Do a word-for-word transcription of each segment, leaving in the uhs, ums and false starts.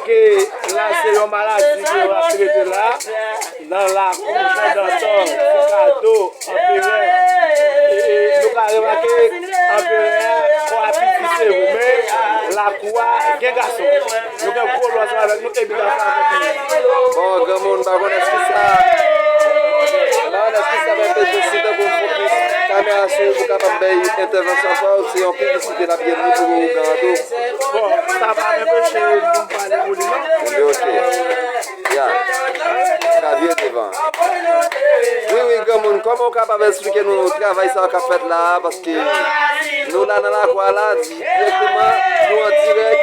Ke la se yon maladi ke yo ap trete la nan lakou Jan Dantò, ti kado anperè. E, e, nou ka remake anperè a kò a piti se vre, men lakou a gen gason. Nou gen gwo lwa sa avèk nou, epi gason avèk nou. Bon, granmoun, m pa konn èske sa, m pa konn èske sa va enpeche si tankou m fokis kamera sou ou pou kapab bay entèvansyon pa w, se yon piblisite l ap gen ni pou ougan an tou. Bon, sa pa enpeche nou pale pou li, non. Li oke. Ya. Sa vire devan. Wi, wi, granmoun, kòman w kapab eksplike nou travay sa k ap fèt la a? Paske nou la nan lakou a la, dirèkteman, nou an dirèk.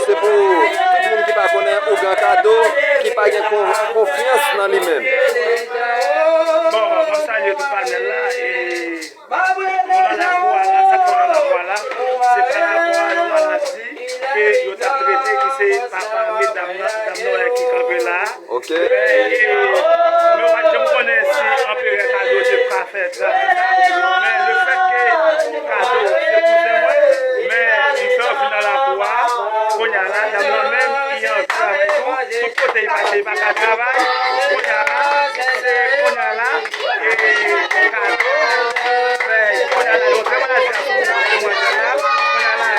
Se pou tout moun ki pa konnen ougan kado, ki pa gen kon-, konfyans nan li menm. Bon, mwen salye tout panèl la, e nou nan lakou a la, sa k fè nou nan lakou a la, se pa rapò a yon maladi ke yo t ap trete, ki se papa medam nan, dam nan ki kanpe la a. Ok. Men, e, nou pa t janm konnen si anperè kado te ka fè travay sa. Men lefètke kado se kouzen mwen, men m fè l vin nan lakou a, kounye a la, dam nan menm, li anvi travay tou. Tout kote li pase, li pa ka travay. Kounye a la, se kounye a la, e, kado, fè, kounye a la, yo fè maladi a sou demwazèl la. Kounye a la,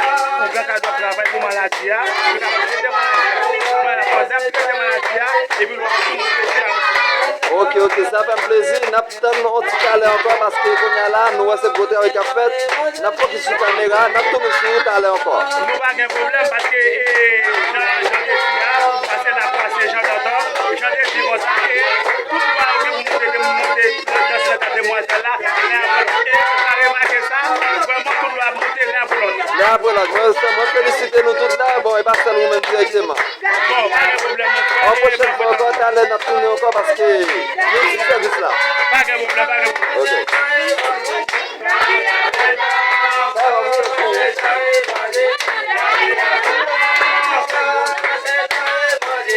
ougan kado ap travay pou maladi a. Li kapab jete maladi a. Kounye a la, pandan ap jete maladi a, epi l ap tou montre ti a. Ok, ok, sa fè m plezi. N ap tann yon ti talè ankò, paske kounye a la, nou wè se gwo travay k ap fèt. N ap fokis sou kamera, n ap tounen sou ou talè ankò. Nou pa gen pwoblèm, paske, e, jan, jan te di a, paske lakou a se Jan Dantò, jan te di konsa, e, tout lwa yo gen pou monte, te monte, nan dans nan ta demwazèl la, len apre lòt. E, ou ka remake sa, vrèman, tout lwa ap monte len apre lòt. Len apre lòt. Mwen, mwen felisite nou tout la. Bon, e pa sèl ou menm dirèkteman. Bon, pa gen pwoblèm, mon frè. Yon pwochèn fwa ankò, talè n ap tounen ankò paske nou sou sèvis la. Pa gen pwoblèm, pa gen pwoblèm. Ok.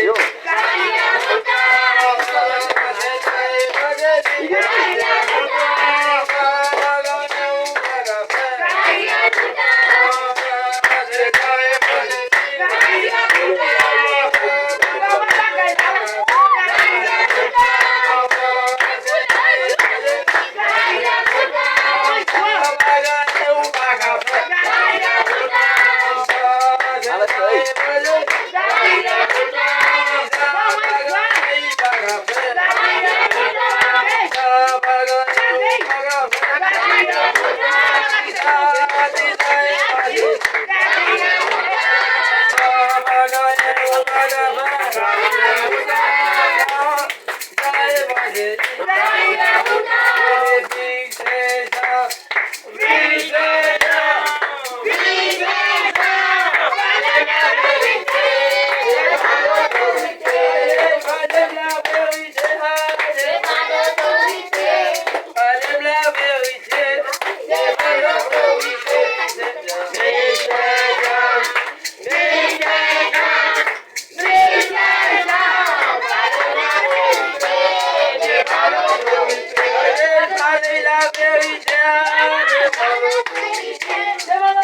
Yo.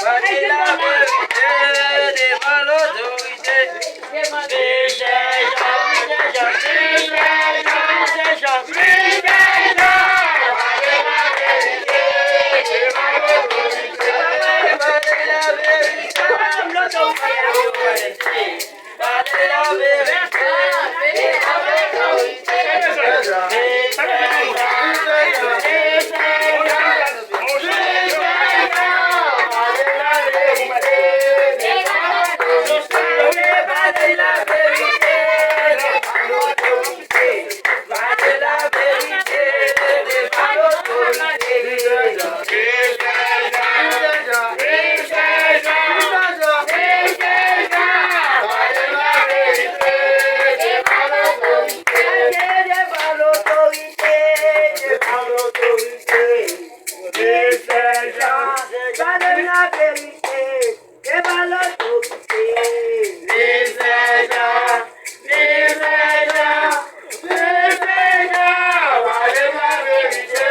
Pale laverite devan lotorite. Pale laverite devan lotorite. Devan lotorite, devan lotorite. Viv Sèjan, pale m laverite, devan lotorite. Viv Sèjan, viv Sèjan, viv Sèjan, pale m laverite,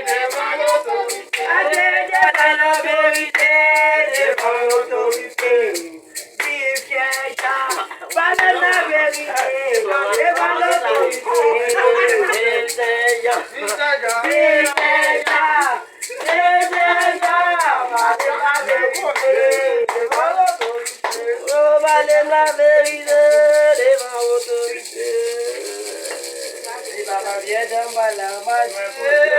devan lotorite. Pale m laverite, devan lotorite. Viv Sèjan, pale m Pyè danba la mache.